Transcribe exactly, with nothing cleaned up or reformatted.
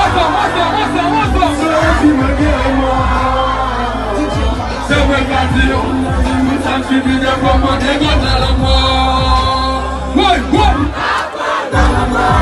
Ansanm, ansanm, ansanm, ansanm. Se mwen k ap di yo, tout sa m sibi de fwa mwen degaje lanmò. Woy, woy.